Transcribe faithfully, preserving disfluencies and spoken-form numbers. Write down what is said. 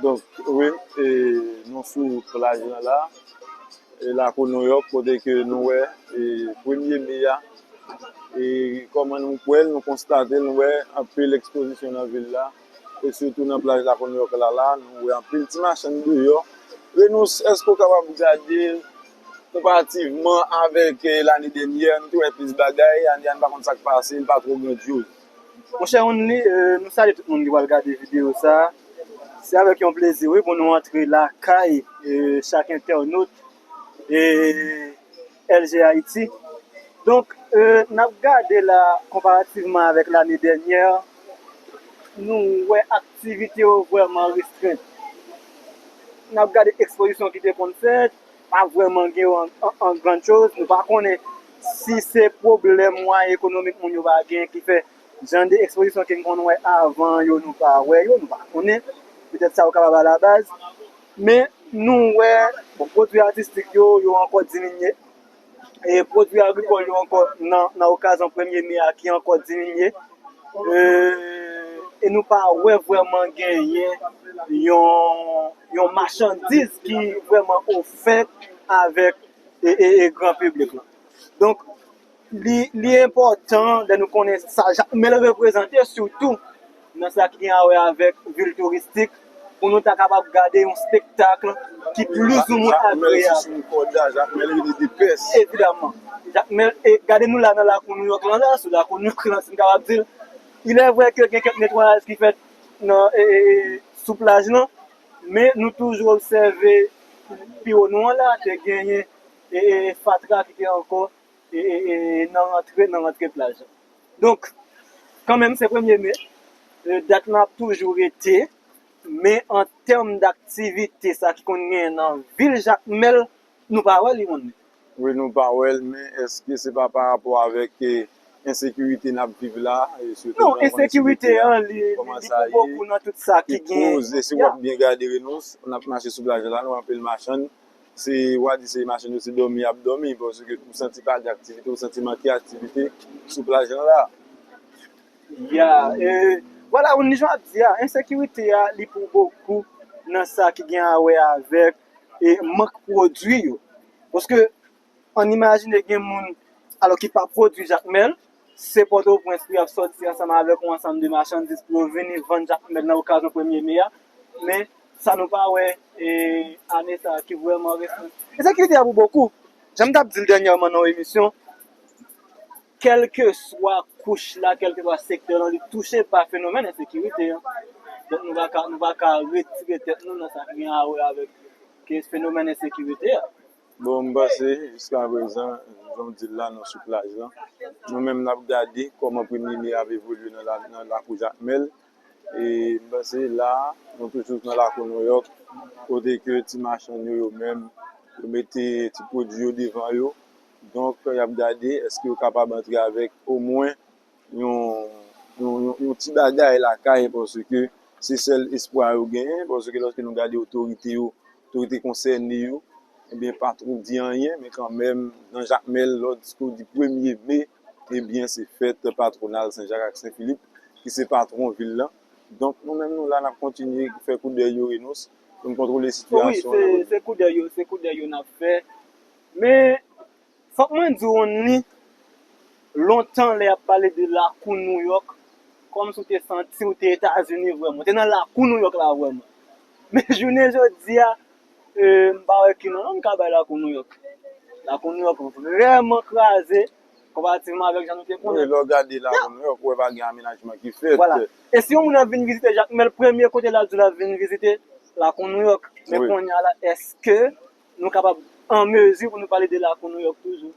Donk, wi, e, nou sou plaj lan la, e, lakou Nouyòk, kote ke nou wè, e, premye me a, e, kòman nou kwè l, nou konstate l, nou wè anpil ekspozisyon nan vil la, e sitou nan plaj lakou Nouyòk la, la, nou wè anpil ti machann deyò. Renous, èske w kapab gade l konparativman avèk, e, lane dènyè, nou te wè plis bagay, ane a n pa konn sa k pase, l pa twò grandyoz. Monchè Only, e, nou salye tout moun ki pral gade videyo sa. Se avèk yon plezi, wi, pou nou antre lakay, e, chak entènot, e, L G Haiti. Donk, e, n ap gade la, konparativman avèk lane dènyè, nou wè aktivite yo vrèman restrent. N ap gade ekspozisyon ki te konn fèt, pa vrèman gen yo an, an, an grann choz. Nou pa konnen si se pwoblèm mwayen ekonomik moun yo pa gen ki fè jan de ekspozisyon ke n konn wè avan yo, nou pa wè yo, nou pa konnen. Petèt sa yo kapab alabaz. Men nou wè, bon, pwodui atistik yo, yo ankò diminye. E pwodui agrikòl yo ankò nan, nan okazyon premye me a ki ankò diminye. E, e nou pa wè vrèman genyen yon, yon machandiz ki vrèman ofèt avèk e, e, e gran piblik lan. Donk, li, li enpòtan lè nou konnen sa Jakmèl reprezante, sitou nan sa ki gen a wè avèk vil touristik, pou nou ta kapab gade yon espektak ki plizoumwen agreyab. Jakmèl sou kòd la, Jakmèl rele de pès. Evidaman. Jakmèl, e gade nou la nan lakou Nouyòk lan la, sou lakou Nouyòk lan, si n kapab di l. Il est vrai que gen kèk netwayaj ki fèt nan, e, e, e, sou plaj lan, men nou toujou obsève pi wo nou an la, te genyen, e, e, fatra ki te ankò, e, e, e, nan rantre, nan rantre plaj la. Donk, kanmenm, se premye me, e, dat lan ap toujou rete, men an tèm daktivite, sa ki konn genyen nan vil Jakmèl, nou pa wè li, Only. Wi, nou pa wè l, men èske se pa pa rapò avèk, e, ensekirite n ap viv la, e sitou... Non, ensekirite an, li, li pou bokou nan tout sa ki gen. Koz, e si w ap byen gade, Renous, n ap mache sou plaj la, nou wè anpil machann, se, w a di se machann yo, se dòmi y ap dòmi, paske ou santi pa gen aktivite, ou santi manke aktivite sou plaj lan la. Ya, e, vwala, ou ni jan ap di a, ensekirite a, li pou bokou nan sa ki gen a wè avèk, e, mank pwodui yo. Paske, ann imajine gen moun, alò ki pa pwodui Jakmèl, se Pòtoprens pou y ap sòti ansanm avèk yon ansanm de machandiz pou yo vini vann Jakmèl nan okazyon premye me a, men sa nou pa wè, e, ane sa a ki vrèman resan. Ensekirite a pou bokou. Jan m t ap di l dènyèman nan yon emisyon, kèlkeswa kouch la, kèlkeswa sektè lan, li touche pa fenomèn ensekirite an. Donk, nou pa ka, nou pa ka retire tèt nou nan sa ki gen a wè avèk ke fenomèn ensekirite a. Bon, m panse, jiska prezan, jan w di l la, nou sou plaj lan. Nou menm, n ap gade kòman premye me a ap evolye nan la, nan lakou Jakmèl. E m panse la, nou toujou nan lakou Nouyòk, kote ke ti machann yo, yo menm, yo mete ti pwodui yo devan yo. Donk, y ap gade èske yo kapab antre avèk omwen yon, yon, yon, yon ti bagay lakay, paske se sèl espwa yo genyen, paske lòske nou gade otorite yo, otorite konsène yo, ebyen, pa twò di anyen, men kanmenm, nan Jakmèl, lòske w di premye me, ebyen, se fèt patwonal Sen Jak ak Sen Filip, ki se patwon vil lan. Donk, nou menm, nou la, n ap kontinye fè koudèy yo, Renous, pou n kontwole sitiyasyon an. Wi, se, se koudèy yo, se koudèy yo n ap fè. Men, fòk mwen di w, Only, lontan lè y ap pale de lakou Nouyòk, kòmsi w te santi w te Etazini vrèman. W te nan lakou Nouyòk la vrèman. Men jounen jodi a, e, m pa wè ki non m ka bay lakou Nouyòk. Lakou Nouyòk vrèman kraze konparativman avèk jan nou te konnen. Wi, lè w gade lakou Nouyòk, ou wè pa gen amenajman ki fèt. Vwala. E si yon moun ap vin vizite Jakmèl, premye kote l ap di l ap vin vizite lakou Nouyòk. Men kounye a la, èske nou kapab an mezi pou nou pale de lakou Nouyòk toujou?